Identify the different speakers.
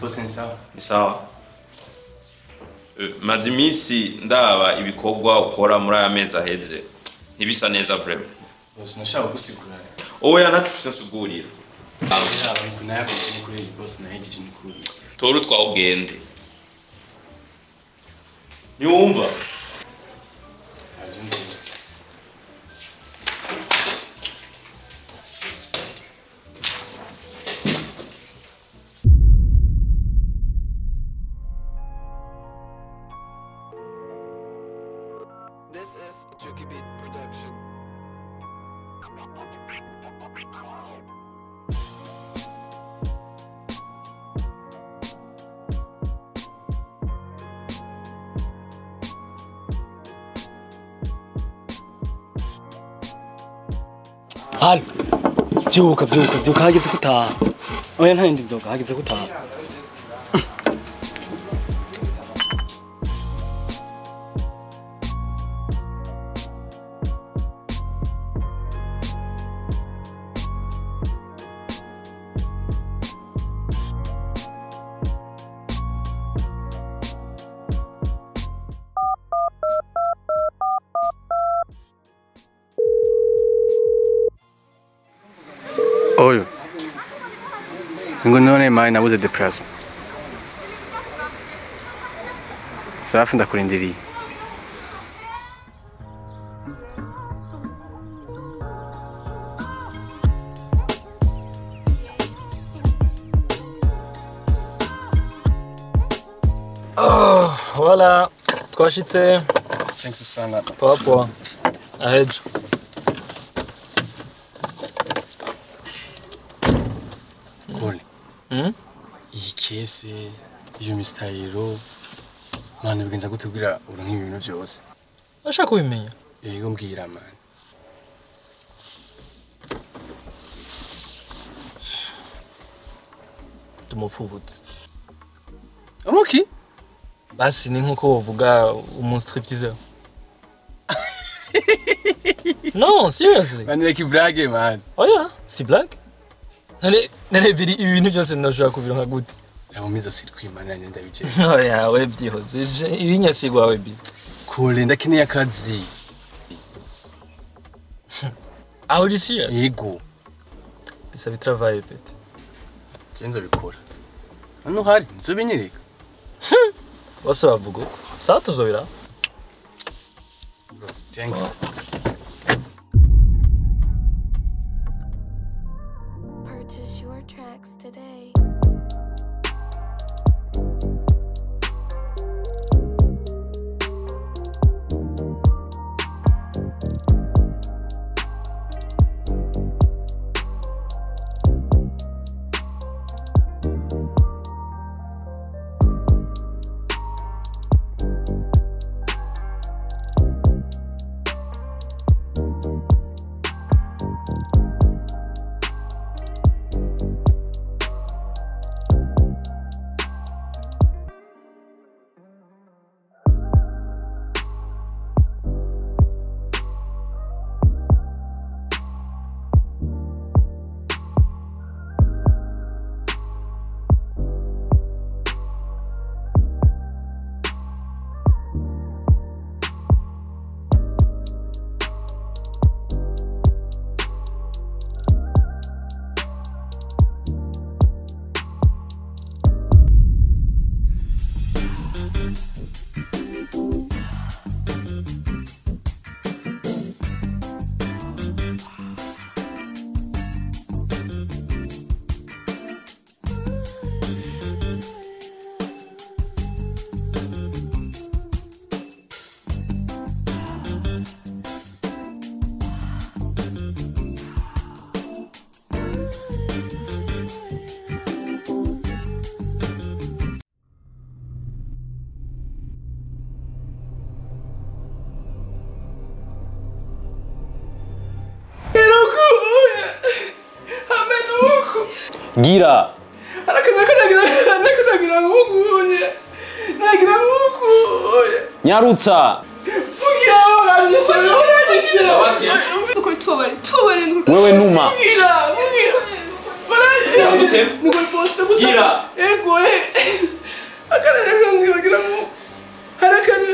Speaker 1: Boss ni sawa.
Speaker 2: Ni sawa. Maze iminsi ndaba ibikorwa ukora muri aya mezi aheze ntibisa neza vraiment.
Speaker 1: Boss nashaka gusigura.
Speaker 2: Oya nacu nsigurira.
Speaker 1: Kuri boss nahejeje ni kuri.
Speaker 2: Tora utwawe ugende. Niwumva?
Speaker 3: This is a Tricky Beat production.
Speaker 4: Halo. Vyuka vyuka vyuka hageze kutaha. Oya nta yindi nzoga hageze kutaha.
Speaker 1: Oyo. Ngo none mari nabuze depression. Safi ndakurindiriye.
Speaker 4: Oh, voilà. Twashitse.
Speaker 1: Thanks sana.
Speaker 4: Poa poa. Ahejo.
Speaker 1: Kole. Iyi kese, iyo mistayiro, mwana bigenza gute kugira uronke ibintu byose?
Speaker 4: Ashaka kubimenya.
Speaker 1: Yego mbwira man.
Speaker 4: Tumupfubutse.
Speaker 1: Umuki?
Speaker 4: Basi ni nkuko wovuga umu stripteaseur. No, seriously.
Speaker 1: Man reka blague man.
Speaker 4: Oya, si blague? None biri ibintu byose ndashobora kubironka gute?
Speaker 1: Abo mizo siri kwimana ndabije.
Speaker 4: Oya, we byihoze. Ibinyasigwa we bi.
Speaker 1: Kole ndakeneye akazi.
Speaker 4: Aho uri serious?
Speaker 1: Yego.
Speaker 4: Bisaba travail pete.
Speaker 1: Je nzobikora. Hano hari nzobinyereka.
Speaker 4: Bose bavuga uko. Sawa tuzobira.
Speaker 1: Thanks.
Speaker 5: Purchase your tracks today.
Speaker 2: Gira. Nyarutsa. Wewe numa. Ndagutema.
Speaker 1: Nukuri boss ndagusaba.
Speaker 2: Gira.
Speaker 1: Ego eh. Akana nkamwibagira mu. Hari akana